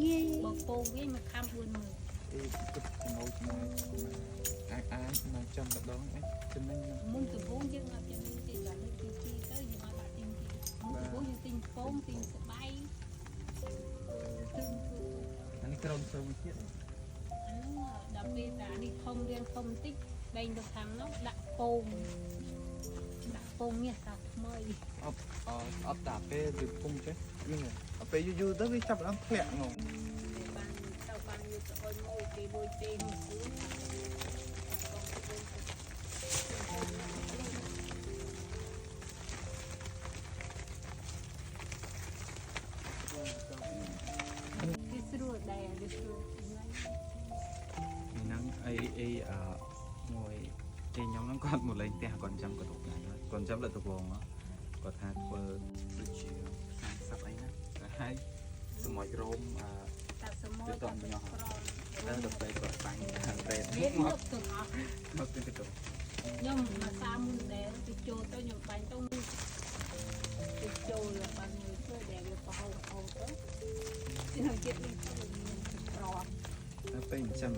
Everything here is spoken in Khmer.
យេ បើពងវាមួយខាំ40000 អីគិតចំណូលចំណាយអាចអាចមកចាំម្ដងអាចចំណេញ មុនដំបូងយើងអត់ចំណេញទេដល់លើកទី2ទៅយើងអត់ដាក់ទិញទេមុនដំបូងយើងទិញពងទិញស្បៃទិញធ្វើ អានេះក្រុមសើមួយទៀត អាហ្នឹងដល់ពេលតានេះធំរៀងធំបន្តិចបែងទៅខាងនោះដាក់ពងដាក់ពងនេះសាថ្មី អត់អត់តាពេលវាពុំចេះវិញដល់ពេលយូរយូរទៅវាចាប់ដើមធ្លាក់ហ្មង គេបានទៅបានយកទៅអុយមួយគេមួយទេមួយគូវាស្រួលដែរវាស្រួល ហ្នឹងអីអីអឺមួយទីខ្ញុំហ្នឹងគាត់មកលេងផ្ទះគាត់ចាំក៏ទុកដែរគាត់ចាំលើកដបងគាត់ថាធ្វើដូចជា40អីណាតែហើយសម័យរោមអឺ តាសមួយតាក្រម ដល់ដល់ពេលគាត់បាញ់ប្រេត មាន មក មកទាំងអស់ មកទៅទៅ ខ្ញុំមកសាមុនដែលទៅចូលទៅខ្ញុំបាញ់ទៅទៅចូលបានមួយធ្វើដែលវាប្រហោប្រហោទៅខ្ញុំចិត្តនេះទៅមានក្រម ដល់ពេលចាំ